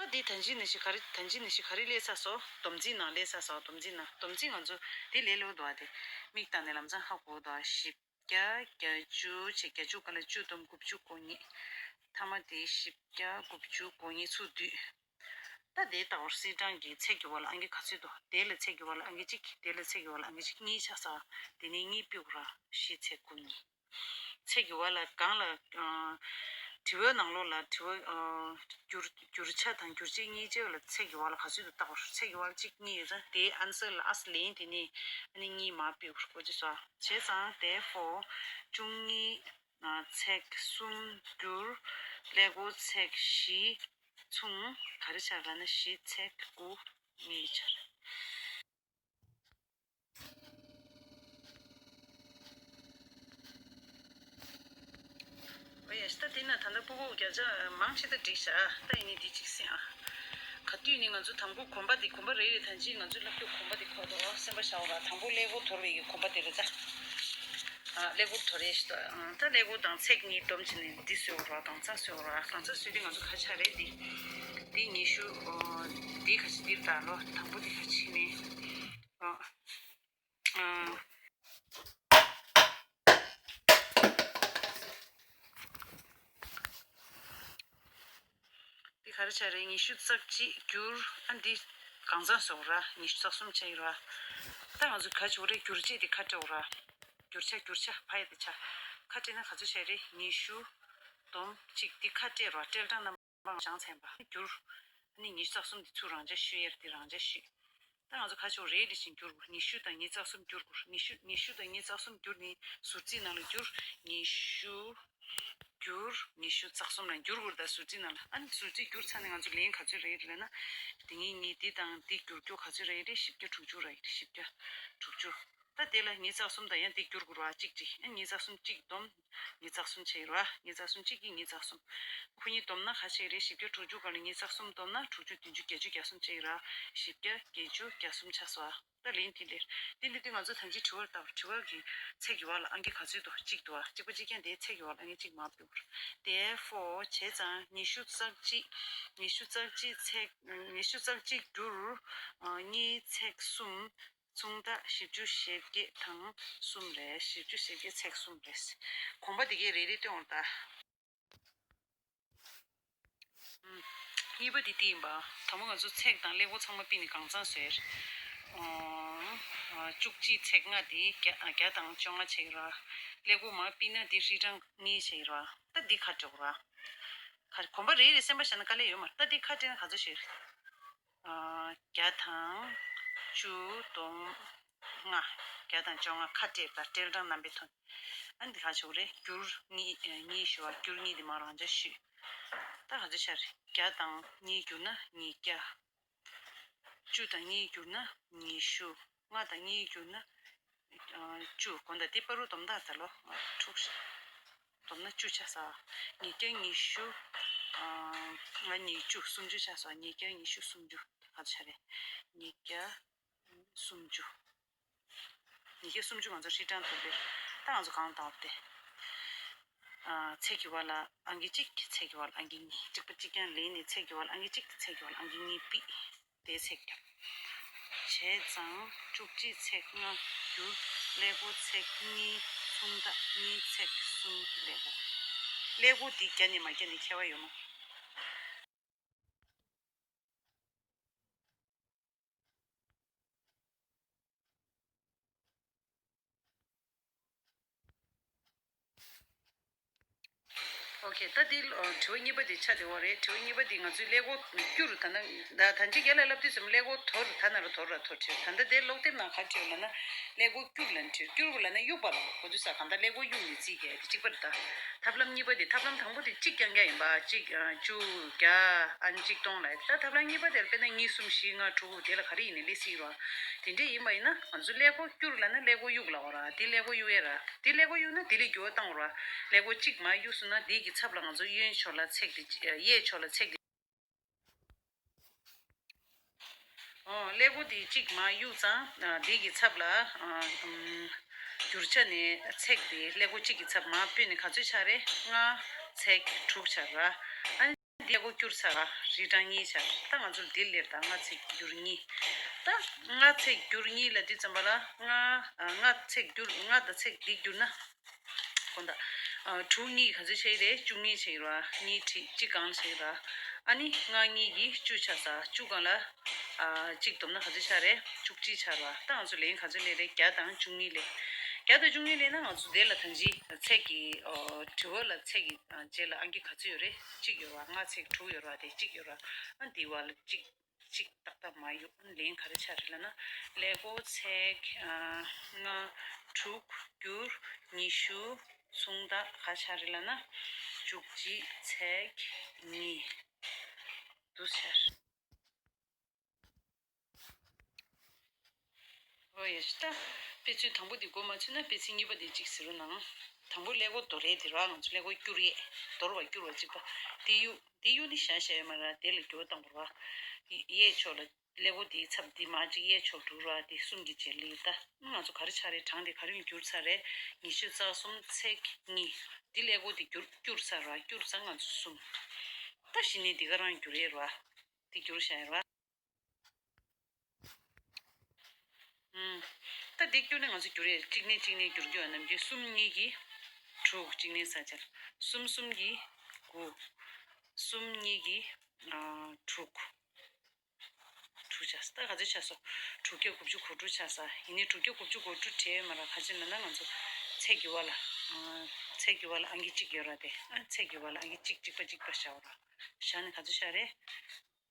ད་འདི་ད་ཅི་ནས་ཤི་ག་རེ། ད་ཅི་ནས་ཤི་ག་རེ་སླེབས་ཚར་སོང་། སྡོམ་རྩིས་ནང་སླེབས་ཚར་སོང་། སྡོམ་རྩིས་ནང་། སྡོམ་རྩིས་ང་ཚོ་འདི་ལས་སླ་པོ་འདུག་ཨ། དེ་མིག་བལྟས་ནས་ལམ་སང་ཧ་གོ་འདུག་ཨ། བཞི་བརྒྱ་བརྒྱད་ཅུ་བྱས། བརྒྱད་ཅུ་སྒང་ལ་བཅུ་བསྡོམས་དགུ་བཅུ་གོ་གཉིས། མཐའ་མ་དེ་བཞི་བརྒྱ་དགུ་བཅུ་གོ་གཉིས་ཚུར་བསྡུས། ད་ ད་དེ་ལྟ་བུར་སིལ་གྲངས་ཀྱི་ཚེག་གི་བར་ལ་ཨང་ཀི་ག་ཚོད་འདུག་དེ་ལ་ཚེག་གི་བར་ལ་ཨང་ཀི་གཅིག་དེ་ལ་ཚེག་གི་བར་ལ་ཨང་ཀི་གཅིག་གཉིས་ཆགས་ས། དེ་ནས་གཉིས་ཕུད་དགོས་ར། བཞི་ཚེག་དགུ་གཉིས། ཚེག་གི་བར་ལ་སྒང་ལ། ཨ། དྲི་བའི་ནང་ལོགས་ལ་དྲི་བ། ཨ། བསྒྱུར་བསྒྱུར་བྱ་དང་བསྒྱུར་བྱེད་གཉིས་ཆར་ལ་ཚེག་གི་བར་ལ་ག་ཚོད་འདུག་བལྟ་དགོས། ཚེག་གི་བར་ལ་གཅིག་གཉིས་ཡོད་ཙང་དེའི་ཨན་སར་ལ་ཨ་ལན་དེ་ནས་ཨ་ནི་གཉིས་མར་ཕུད་དགོས་ཀྱི་སོ། བྱས་ཙང་དེ་ཕོར་བཅུ་གཉིས། ཨ། ཚེག་གསུམ་བསྒྱུར། ཀླད་ཀོར་ཚེག་བཞི། མཚུངས། ག་རེ་ཆགས་ལབ་ན་བཞི་ཚེག་དགུ་གཉིས་ཆགས། ཨོ་ཡ། ད་དེ་ན་ད་ལྟ་སྤུ་གུ་བརྒྱ་ཆ་མང་ཆེ་ད་འགྲིག་ཤག་ད་ཡིན་ནི་འདི་གཅིག་སེང་ཨ། ག་དུས་ནི་ང་ཚོ་དང་པོ་གོམ་པ་འདི་གོམ་པ་རེ་རེ་ད་ཅི་ང་ཚོ་ལབ་རྒྱུ་གོམ་པ་འདི་ཁོ་ཐོག་སེམས་པ་བཞག་ར། དང་པོ་ཀླད་ཀོར་དོར་བའི་གི་གོམ་པ་དེ་རེད་ད། ཨ། ཀླད་ཀོར་དོར་རེ་ཞིག་ད། ཨ། ད་ཀླད་ཀོར་དང་ཚེག་གཉིས་བསྡོམས་བྱས་ནས་འདི་བཟོས་ར། གང་ཚང་བཟོས་ར། གང་ཚང་བཟོས་དུས་ང་ཚོ་ག་ཆགས་རེད་འདི། འདི་ཉི་ཤུ། ཨོ། འདི་ག་ཅི་འདིར་ད་ལོ་དང་པོ་འདི་ག་ཅི་ནི། ཨོ། ཨ། འདི་ག་རེ་ཆགས་རེད། ཉི་ཤུ་རྩ་གཅིག་བསྒྱུར། ཨ། འདི་གང་ཚང་བཟོ་ར། ཉི་ཤུ་རྩ་གསུམ་ཆགས་ཡོད་ར། ད་ང་ཚོ་ག་ཆོག་རེད། བསྒྱུར་བྱེད་འདི་ཁ་སྤྲད་ར། བསྒྱུར་བྱ་བསྒྱུར་བྱ་ཕ་ཡ་འདི་ཆ། ཁ་སྤྲད་ན་ག་ཚོད་ཆགས་རེད། ཉི་ཤུ་བསྡོམས་གཅིག་འདི་ཁ་སྤྲད་ར། སྤྲད་སྟངས་རྣམ་པ་སྦྱངས་ཚར་ཡིན་པ། བསྒྱུར། ཨ་ནི་ཉི་ཤུ་རྩ་གསུམ་འདི་ཚུར་རང་འཇགས་བཤུས་ཡར་འདི་རང་འཇགས་བཤུས། ད་ང་ཚོ་ག་ཆོག་རེད། འདི་བཞིན་བསྒྱུར་དགོས། ཉི་ཤུ་དང་ཉི་ཤུ་རྩ་གསུམ་བསྒྱུར་དགོས། ཉི་ཤུ། ཉི་ཤུ་དང་ཉི་ཤུ་རྩ་གསུམ་བསྒྱུར་ནི་ཟུར་རྩིས་ནང་ལ་བསྒྱུར། ཉི་ཤུ་བསྒྱུར་ཉི་ཤུ་རྩ་གསུམ་ལ་བསྒྱུར་དགོས་རེད། ད་ཟུར་རྩིས་ནང་ལ། ཨ་ནི་ཟུར་རྩིས་བསྒྱུར་ཚར་ནས་ང་ཚོ་ལན་ག་ཚོད་རེད་ལབ་ན། དེ་ངས་ངས་འདི་དང་འདི་བསྒྱུར་རྒྱུ་ག་ཚོད་རེད་རེད། བཞི་བརྒྱ་དྲུག་ཅུ་རེད། བཞི་བརྒྱ་དྲུག་ཅུ། ད་དེ་ལ་ཉི་ཤུ་རྩ་གསུམ་དང་ཡང་འདི་བསྒྱུར་དགོས་རེད་པ། གཅིག་གཅིག་ཨ། ཉི་ཤུ་རྩ་གསུམ་གཅིག་བསྡོམས། ཉི་ཤུ་རྩ་གསུམ་བྱས་ཡོད་རེད་པ། ཉི་ཤུ་རྩ་གསུམ་གཅིག་གིས་ཉི་ཤུ་རྩ་གསུམ། ཁོ་གཉིས་བསྡོམས་ན་ག་ཚོད་རེད། བཞི་བརྒྱ་དྲུག་ཅུ་སྒང་ལ་ཉི་ཤུ་རྩ་གསུམ་བསྡོམས་ན་དྲུག་ཅུ་བདུན་ཅུ་གྱ་གསུམ་བྱས་ཡོད་རེད་པ། བཞི་བརྒྱ་བརྒྱད་ཅུ་གྱ་གསུམ་ཆགས་སོང་ཨ། ད་ལན་འདི་ལེར། འདི་འདི་དུས་ང་ཚོ་ཐམས་ཅད་དྲི་བར་ལྟ་བུ། དྲི་བ་གི་ཚེག་གི་བར་ལ་ཨང་ཀི་ག་ཚོད་འདུག་གཅིག་འདུག་ཨ། གཅིག་པ་གཅིག་རྐྱང་དེའི་ཚེག་གི་བར་ལ་ཨང་ཀི་གཅིག་མར་ཕུད་རེད། དེ་ཕོར་བྱས་ཙང་ཉི་ཤུ་རྩ་གཅིག་ཉི་ཤུ་རྩ་གཅིག་ཚེག་ཉི་ཤུ་རྩ་གཅིག་བསྒྱུར། ཨ། གཉིས་ཚེག་གསུམ། མཚུངས་རྟགས་བཞི་བཅུ་ཞེ་བརྒྱད་དང་གསུམ་རེད། བཞི་བཅུ་ཞེ་བརྒྱད་ཚེག་གསུམ་རེད། གོམ་པ་འདི་གས་རེ་རེ་སྟོན་འོང་ད། ཨུམ། གཉིས་པ་འདི་འདི་ཡིན་པ། དང་པོ་ང་ཚོ་ཚེག་དང་ཀླད་ཀོར་ཚང་མ་ཕུད་ནས་གང་ཚང་བཟོས། ཨོ། བཅུ་གཅིག་ཚེག་ལྔ་འདི་བརྒྱ་བརྒྱ་དང་བཅོ་ལྔ་བྱས་ཡོད་རེད་པ། ཀླད་ཀོར་མར་ཕུད་ན་འདི་ཧྲིལ་གྲངས་གཉིས་བྱས་ཡོད་རེད་པ། ད་འདི་ཁ་འཇོག་ར། ཁ། གོམ་པ་རེ་རེ་སེམས་པ་བཞག་ན་དཀའ་ལས་ཡོད་མ་རེད། ད་འདི་ཁ་སྤྲད་ན་ག་ཚོད་ཞིག་ཨ། བརྒྱ་དང་བཅུ་བསྡོམས་ལྔ། བརྒྱ་དང་བཅོ་ལྔ་ཁ་སྤྲད་པ། སྤྲད་སྟངས་རྣམ་པའི་ཐོག་ཨ་ནི་འདི་ག་ཆོག་རེད། བསྒྱུར་གཉིས། ཨ། གཉིས་ཞུ་བ། བསྒྱུར་གཉིས་འདི་མར་རང་འཇགས་བཤུས། ད་ག་ཚོད་ཆགས་རེད། བརྒྱ་དང་གཉིས་བསྒྱུར་ན་ཉིས་བརྒྱ། བཅུ་དང་གཉིས་བསྒྱུར་ན་ཉི་ཤུ། ལྔ་དང་གཉིས་བསྒྱུར་ན། ཨ། བཅུ། གོ་ད་འདི་བར་དུ་བསྡོམས་ད་ད་ལོ། ཨ། དྲུག་བསྡོམས་ན་བཅུ་ཆགས་སོང་། ཉིས་བརྒྱ་ཉི་ཤུ། ཨ། ལྔ་ཉིས་བཅུ། སུམ་ཅུ་ཆགས་སོང་། ཉིས་བརྒྱ་ཉི་ཤུ་སུམ་ཅུ། ག་ཚོད་ཆགས་རེད། ཉིས་བརྒྱ་སུམ་ཅུ། ཉིས་བརྒྱ་སུམ་ཅུ་ང་ཚོ་ཧྲིལ་གྲངས་ཐོབ་པས། ད་ང་ཚོ་གང་བཏང་བ་དེ། ཨ། ཚེག་གི་བར་ལ་ཨང་ཀི་གཅིག་ཚེག་གི་བར་ལ་ཨང་ཀི་གཉིས། གཅིག་པ་གཅིག་རྐྱང་ལེན་ནས་ཚེག་གི་བར་ལ་ཨང་ཀི་གཅིག་ཚེག་གི་བར་ལ་ཨང་ཀི་གཉིས་ཕུད། དེའི་ཚེག་བརྒྱབ། བྱས་ཙང་བཅུ་གཅིག་ཚེག་ལྔ་བསྒྱུར་ཀླད་ཀོར་ཚེག་གཉིས། མཚུངས་རྟགས་གཉིས་ཚེག་གསུམ་ཀླད་ཀོར། ཀླད་ཀོར་འདི་བརྒྱབ་ནས་མ་བརྒྱབ་ནས་ཁྱད་པར་ཡོད་མ། ཨོ་ཁེ། ད་འདི་ཨ་དྲི་བ་གཉིས་པ་དེ་ཆགས་བསྡད་པ་རེད། དྲི་བ་གཉིས་པ་དེ་ང་ཚོའི་ཀླད་ཀོར་བསྒྱུར། ད་ནི་ད་ད་ཅི་རྒན་ལགས་ལབ་དུས་ཙམ་ཀླད་ཀོར་དོར། ད་ན་ར་དོར་ར་དོར་བྲིས། ད་ལྟ་དེ་ཀློག་དེབ་ནང་ག་བྲིས་ལབ་ན་ཀླད་ཀོར་བསྒྱུར་ལབ་བྲིས། བསྒྱུར་ལབ་ན་གཡུག་པ་ལ་གོ་དུས་ས། གང་ལྟར་ཀླད་ཀོར་གཡུག་ནས་རྩིས་རྒྱག་དེ་གཅིག་པ་རེད་ད། ཐབས་ལམ་གཉིས་པ་དེ། ཐབས་ལམ་དང་པོ་དེ་གཅིག་རྐྱང་རྐྱང་ཡིན་པ། གཅིག་ཨ་བཅུ་བརྒྱ་ཨ་ནི་གཅིག་སྟོང་ལ། ད་ཐབས་ལམ་གཉིས་པ་དེར་དཔེར་ན་གཉིས་གསུམ་བཞི་ལྔ་དྲུག་དེ་ལ་ག་རེ་ཡིན་ནའི་སླེབས་སྲིད་རེད་པ། དེ་འདྲས་ཡིན་པ་ཡིན་ན་ང་ཚོ་ཀླད་ཀོར་བསྒྱུར་ལབ་ན་ཀླད་ཀོར་གཡུག་ལབ་པ་རེད། དེ་ཀླད་ཀོར་གཡུག་ཡས་རེད། དེ་ཀླད་ཀོར་གཡུག་ན་དེ་ལས་འགྱུར་བ་བཏང་བ་རེད། ཀླད་ཀོར་གཅིག་མར་གཡུག་སོང་ན་དེ་གི་ཚབ་ལ་ང་ཚོ་གཡོན་ཕྱོགས་ལ་ཚེག་དེ། གཡས་ཕྱོགས་ལ་ཚེག་དེ། ཨོ། ཀླད་ཀོར་དེ་གཅིག་མར་གཡུག་ཙང་། ཨ། དེ་གི་ཚབ་ལ། ཨ། ཨམ། བསྒྱུར་བྱ་ནས་ཚེག་དེ་ཀླད་ཀོར་གཅིག་གི་ཚབ་མར་ཕུད་ནས་ག་ཚོད་ཆགས་རེད། ལྔ་ཚེག་དྲུག་ཆགས་རེད། ཨ་ནི་འདི་ཀླད་ཀོར་བསྒྱུར་ཚར་རེད། ཧྲིལ་གྲངས་གཉིས་ཆགས་རེད། ད་ང་ཚོར་འདི་ལེར་ད་ལྔ་ཚེག་བསྒྱུར་གཉིས། ད་ལྔ་ཚེག་བསྒྱུར་གཉིས་ལབ་དུས་ཙམ་པ་ལ་ལྔ། ཨ། ལྔ་ཚེག་བསྒྱུར། ལྔ་དང་ཚེག་འདི་བསྒྱུར་ན། གོ་ད། ཨ། དྲུག་གཉིས་ག་ཚོད་ཆགས་ཀྱི་རེད། བཅུ་གཉིས་ཆགས་ཀྱི་རེད་བ། གཉིས་བྲིས་གཅིག་གང་ཆགས་ཀྱི་རེད། ཨ་ནི་ལྔ་གཉིས་ཀྱིས་བཅུ་ཆགས་ས། བཅུ་སྒང་ལ་ཨ་གཅིག་བསྡོམས་ན་ག་ཚོད་ཆགས་རེད། བཅུ་གཅིག་ཆགས་རེད་བ། ད་ང་ཚོ་ལན་ག་ཚོད་སླེབས་རེད། བརྒྱ་དང་བཅུ་གཉིས་སླེབས། བརྒྱ་དང་བཅུ་གཉིས་སླེབས་ན་ང་ཚོ་དེ་ལ་ད་ཅི་ཚེག་གི་ཨོ་དྲི་བ་ལ་ཚེག་གི་ཨ་རྗེས་ལ་ཨང་ཀི་ག་ཚོད་ཡོད་རེད། གཅིག་ཡོད་རེད་བ། ལྔ་ཚེག་དྲུག་ཡོད་རེད་བ། དེ་གཅིག་ཡོད་རེད་བ། ཨ་འདི་བ་ལ་གཅིག་གཅིག་ཏག་ཏག་མ་ཡོང་། ལན་ག་རེ་ཆགས་རེད་ལབ་ན། ཀླད་ཀོར་ཚེག་ཨ་ལྔ་དྲུག་བསྒྱུར་ཉི་ཤུ་མཚུངས་རྟགས་ག་ཆགས་རེད་ལབ་ན། བཅུ་གཅིག་ཚེག་གཉིས་འདུག་ཟེར། ཨོ་ཡ་ཤི་ད། དཔེ་མཚོན་དང་པོ་འདི་མགོ་མ་ཚོས་ན་དཔེ་མཚོན་གཉིས་པ་འདི་གཅིག་ཟེར་རོ་ནང་། དང་པོ་ཀླད་ཀོར་དོར་ཡས་འདི་ར། ང་ཚོ་ཀླད་ཀོར་བསྐྱུར་ཡས། དོར་བ་བསྐྱུར་བ་གཅིག་པ། འདི་གཡུག་འདི་གཡུག་ནི་བཞག་བཞག་ཡོད་མ་ར། དེ་ལ་བསྒྱུར་བཏང་བ་ར། གཡས་ཕྱོགས་ལ་ཀླད་ཀོར་འདིའི་ཚབ་འདི་མ་གཅིག་གཡས་ཕྱོགས་དྲུག་ར། འདི་གསུམ་གྱི་རྗེས་ལ་ད་ང་ཚོ་ག་རེ་ཆགས་རེད། གྲངས་འདི་ག་རེ་ལ་བསྒྱུར་ཚར་རེད། ཉི་ཤུ་རྩ་གསུམ་ཚེག་གཉིས། འདི་ཀླད་ཀོར་འདི་བསྒྱུར་བསྐྱུར་ཚར་ར། བསྐྱུར་ཚར་ང་ཚོ་གསུམ། ད་གཞི་ནས་འདི་ག་རང་བསྒྱུར་ཡས་ར། འདི་བསྒྱུར་བཞག་ཡས་ར། ཨུམ། ད་འདི་བསྐྱུར་ནས་ང་ཚོ་བསྒྱུར་ཡས། གཅིག་ནས་གཅིག་ནས་བསྒྱུར་རྒྱུ་ཡོད། ནམ་རྒྱུན་གསུམ་གཉིས་ཀྱིས་དྲུག་གཅིག་ནས་ས་ཆར། གསུམ་གསུམ་གྱིས་དགུ། གསུམ་གཉིས་ཀྱིས་ཨ་དྲུག་དྲུག་ཆགས་ས། ད་ག་ཚོད་ཆགས་སོང་། དྲུག་བརྒྱ་དགུ་བཅུ་གོ་དྲུག་ཆགས་ས། ཡིན་ནའི་དྲུག་བརྒྱ་དགུ་བཅུ་གོ་དྲུག་བྲིས་ཡོད་མ་ར། ག་ཅི་ལབ་ན་ང་ཚོ་ཚེག་གི་བར་ལ་ཨ་ཚེག་གི་བར་ལ་ཨང་ཀི་གཅིག་ཡོད་ར། དེ་ཨ་ཚེག་གི་བར་ལ་ཨང་ཀི་གཅིག་གཅིག་པ་གཅིག་པ་བཞག་པ་ར། བཞག་ནས་ག་ཚོད་ཆགས་རེད།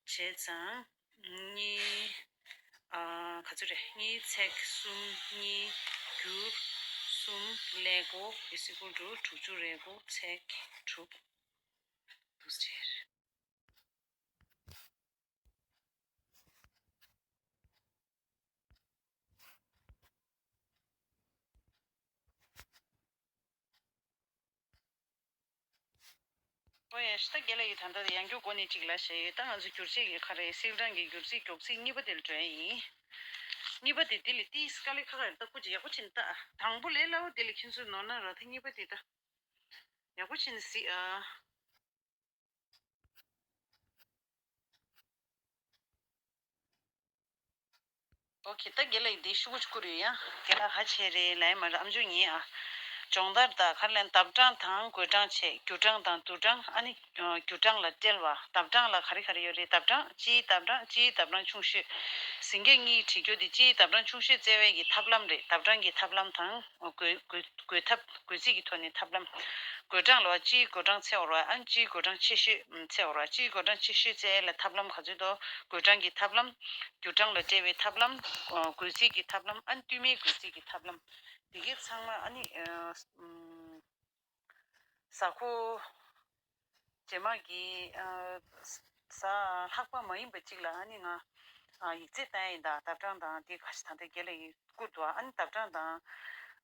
བྱས་ཙང་། གཉིས། ཨ། ག་ཚོད་རེད། གཉིས་ཚེག་གསུམ་གཉིས་བསྒྱུར་གསུམ་ཀླད་ཀོར་is equal to དྲུག་ཅུ་རེ་དགུ་ཚེག་དྲུག་འདུག་ཟེར། ཨོ་ཡ་ཤི་ད། རྒན་ལགས་ཀྱིས་ད་ལྟ་ཡང་བསྐྱར་འགོ་ནས་གཅིག་ལབ་བཞག་ཡོད། ད་ང་ཚོ་བསྒྱུར་བྱེད་ཀྱི་ག་རེ། སིལ་གྲངས་ཀྱི་བསྒྱུར་རྩིས་མགྱོགས་རྩིས་གཉིས་པ་དེ་ལ་འགྲོ་ཡ་ཡིན། གཉིས་པ་དེ་དེ་ལས་ཏིས་དཀའ་ལས་ཁག་ཁག་རེད། ད་སྐུ་མཁྱེན་ཡག་པོ་བྱས་ནས་ལྟ། དང་པོ་ལས་སླ་བོ་དེ་ལ་ཁྱེད་ཚོས་ནོར་ན་ར། ད་གཉིས་པ་དེ་ད་ཡག་པོ་བྱས་ནས་གཟིགས་ཨ། ཨོ་ཁེ། ད་རྒན་ལགས་ཀྱིས་འདི་ཤོག་གུ་ཅིག་བསྐུར་ཡོད་ཡ། རྒན་ལགས་ཧ་ཆེ་རེད་ལབ་ཡ་མ་རེད། ཨམ་ཅོག་ཉན་ཨ། སྦྱོང་བརྡར་དང་ག་རེ་ལབ་ན། ལྡབ་གྲངས་དང་བགོད་གྲངས་བྱས། བསྒྱུར་གྲངས་དང་བསྡུར་གྲངས། ཨ་ནི་ཨ་བསྒྱུར་གྲངས་ལ་སྤྲད་པ། ལྡབ་གྲངས་ལ་ག་རེ་ག་རེ་ཡོད་རེད། ལྡབ་གྲངས། སྤྱིའི་ལྡབ་གྲངས། སྤྱིའི་ལྡབ་གྲངས་ཆུང་ཤོས། ཟིན་སྐད་གཉིས་བྲིས་རྒྱུ་དེ་སྤྱིའི་ལྡབ་གྲངས་ཆུང་ཤོས་བཙལ་བའི་གི་ཐབས་ལམ་རེད། ལྡབ་གྲངས་ཀྱི་ཐབས་ལམ་དང་། བགོད་བགོད་བགོད་ཐབས། བགོད་རྩིས་ཀྱི་ཐོག་ནས་ཐབས་ལམ། བགོད་གྲངས་ལ་སྤྱིའི་བགོད་གྲངས་བཙལ་བ་རེད། ཨ་ནི་སྤྱིའི་བགོད་གྲངས་ཆེ་ཤོས་བཙལ་བ་རེད། སྤྱིའི་བགོད་གྲངས་ཆེ་ཤོས་བཙལ་ཡ་ལ་ཐབས་ལམ་ག་ཚོད་འདུག་བགོད་གྲངས་ཀྱི་ཐབས་ལམ། བསྒྱུར་གྲངས་ལ་སྤྲད་པའི་ཐབས་ལམ། ཨ་བགོད་རྩིས་ཀྱི་ཐབས་ལམ། ཨ་ནི་བསྟུད་མའི་བགོད་རྩིས་ཀྱི་ཐབས་ལམ། འདི་གའི་ཚང་མ་ཨ་ནི་ཨ་ཨམ། གཟའ་འཁོར་རྗེས་མ་གི་ཨ་གཟའ་ལྷག་པ་མ་ཡིན་པ་གཅིག་ལ་ཨ་ནི་ང་ཨ་ཡིག་ཚད་བཏང་ཡ་ཡིན། ད་ལྡབ་གྲངས་དང་དེ་ག་ཞིག་ད་ལྟ་རྒན་ལགས་ཀྱིས་བསྐུར་འདུག་ཨ་ནི་ལྡབ་གྲངས་དང་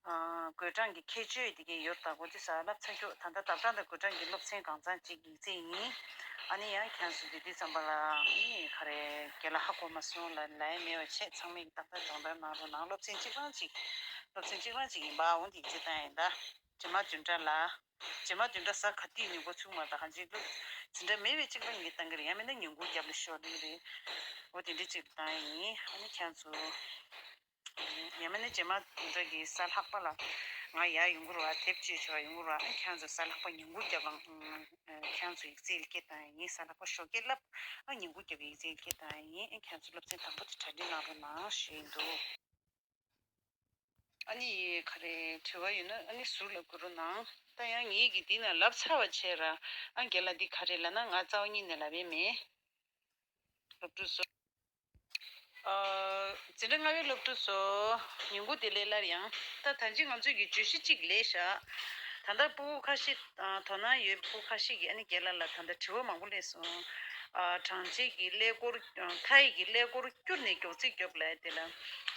ཨ་བགོད་གྲངས་ཀྱི་ཁྱད་ཆོས་དེ་གའི་ཡོད། ད་གོ་དེ་གཟའ་ལྷག་ཚར་ཁྱོ། ད་ལྟ་ལྡབ་གྲངས་དང་བགོད་གྲངས་ཀྱི་སློབ་ཚན་གང་ཚང་གཅིག་ཡིག་ཚད་ཡིན། ཨ་ནི་ཡང་ཁྱེད་ཚོ་དེ་དུས་ཙམ་པ་ལ་ཨ་ནི་ག་རེ་རྒན་ལགས་ཧ་གོ་མ་སོང་ལབ་ལབ་ཡ་མེད་པ་བྱས། ཚང་མས་ཏག་ཏག་སྦྱོང་བརྡར་གནང་རོགས་གནང་། སློབ་ཚན་གཅིག་རང་གཅིག་སློབ་ཚན་གཅིག་རང་གཅིག་ཡིན་པ། འོ་འདི་ཡིག་ཚད་བཏང་ཡ་ཡིན། ད་རྗེས་མ་བདུན་ཕྲག་ལ། རྗེས་མ་བདུན་ཕྲག་གཟའ་ག་དུས་ནས་འགོ་ཚུགས་མ། ད་གང་ཅི་ལོ་འཛིན་གྲྭ་མེད་པའི་གཅིག་ལ་ངས་བཏང་གི་རེད། ཡང་མིན་ན་ཉིན་གུང་རྒྱབ་ལ་ཤོག་ལེ་རེད། འོ་དེ་འདྲའི་གཅིག་ལ་བཏང་ཡིན། ཨ་ནི་ཁྱེད་ཚོ། ཡང་མིན་ན་རྗེས་མ་བདུན་ཕྲག་གི་གཟའ་ལྷག་པ་ལ་ང་ཡར་ཡོང་གི་རེད་བ། དེབ་བཅོས་བྱེད་པར་ཡོང་གི་རེད་བ། ཨ་ཁྱེད་ཚོ་གཟའ་ལྷག་པ་ཉིན་གུང་རྒྱབ་ལ་ཁྱེད་ཚོ་ཡིག་ཚད་ལ་སྐད་བཏང་ཡིན། གཟའ་ལྷག་པ་ཞོགས་ཀས་བསླབ། ཨ་ཉིན་གུང་རྒྱབ་ཡིག་ཚད་ལ་སྐད་བཏང་ཡིན། ཨ་ཁྱེད་ཚོ་སློབ་ཚན་དང་པོ་དེ་གྲ་སྒྲིག་གནང་རོགས་གནང་ཞུས་འདུག་ཨ་ནི་ག་རེ་དྲི་བ་ཡོད་ན་ཨ་ནི་ཟུར་ལ་བསྐུར་རོགས་གནང་། ད་ཡང་ངེད་ཀྱིས་འདི་ན་ལབ་ཚར་བ་བྱས་ར། ཨ་རྒན་ལགས་འདི་ག་རེ་ལབ་ན། ང་རྩ་བ་ཉིད་ནས་ལབ་ཡས་མེད། སློབ་ཕྲུག་ཚོ། ཨ། འཛིན་གྲྭ་ལྔ་པའི་སློབ་ཕྲུག་ཚོ། ཉིན་གུང་བདེ་ལེགས། སླར་ཡང་། ད་ད་ཅི་ང་ཚོས་ཀྱི་བརྗོད་གཞི་གཅིག་ལས་བཞག་ད་ལྟ་སྤུ་གུ་ཁ་ཤས། ཨ། དོ་སྣང་ཡོད་པའི་སྤུ་གུ་ཁ་ཤས་ཀྱིས་ཨ་ནི་རྒན་ལགས་ལ་ད་ལྟ་དྲི་བ་མང་པོ་སླེབས་སོང་། ཨ། གྲངས་ཅན་གྱི་ཀླད་ཀོར། ཨ། མཐའ་ཡིག་གི་ཀླད་ཀོར་བསྐྱུར་ནས་མགྱོགས་རྩིས་རྒྱོབ་ལབ་ཡ་དེ་ལ།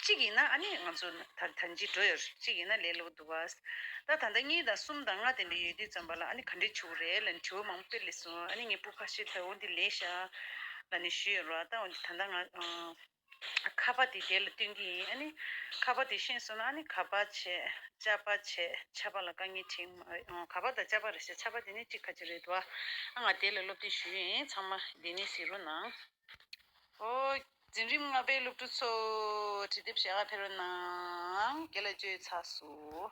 གཅིག་ཡིན་ན་ཨ་ནི་ང་ཚོ་ད་ད་ཅི་འགྲོ་ཡོད་རེད། གཅིག་ཡིན་ན་ལས་སླ་པོ་འདུག་བ། ད་ད་ལྟ་གཉིས་དང་གསུམ་དང་ལྔ་དེ་འདྲ་ཡོད་དུས་ཙམ་པ་ལ་ཨ་ནི་ག་འདྲས་བྱེད་དགོས་རེད་ལབ་ནས་དྲི་བ་མང་པོ་དཔེ་སླེབས་སོང་། ཨ་ནི་ངས་སྤུ་གུ་ཁ་ཤས་ལ་འོ་འདི་ལས་བཞག་ལབ་ནས་ཞུས་ཡོད་རེད་བ། ད་འོ་འདི་ད་ལྟ་ང་། ཨ། ཁ་པར་དེ་དེ་ལ་སྟོན་གྱི་ཡིན། ཨ་ནི་ཁ་པར་དེ་ཤེས་སོང་ན་ཨ་ནི་ཁ་པར་བྱས། ཅ་པ་བྱས། ཆ་པ་ལ་དཀའ་ངལ་འཕྲད་མ། ཨ། ཁ་པར་དང་ཅ་པ་རེད་ཤག་ཆ་པ་དེ་ནི་གཅིག་ཁ་ཅིག་རེད་འདུག་ཨ། ང་དེ་ལ་སློབ་སྟོན་ཞུ་ཡིན། ཚང་མ་འདི་ནས་གཟིགས་རོགས་གནང་། ཨོ། འཛིན་རིམ་ལྔ་པའི་སློབ་ཕྲུག་ཚོ། བྲིས་དེབ་ཞལ་ཁ་ཕེབས་རོགས་གནང་། རྒན་ལགས་བཅོས་ཚར་སོང་།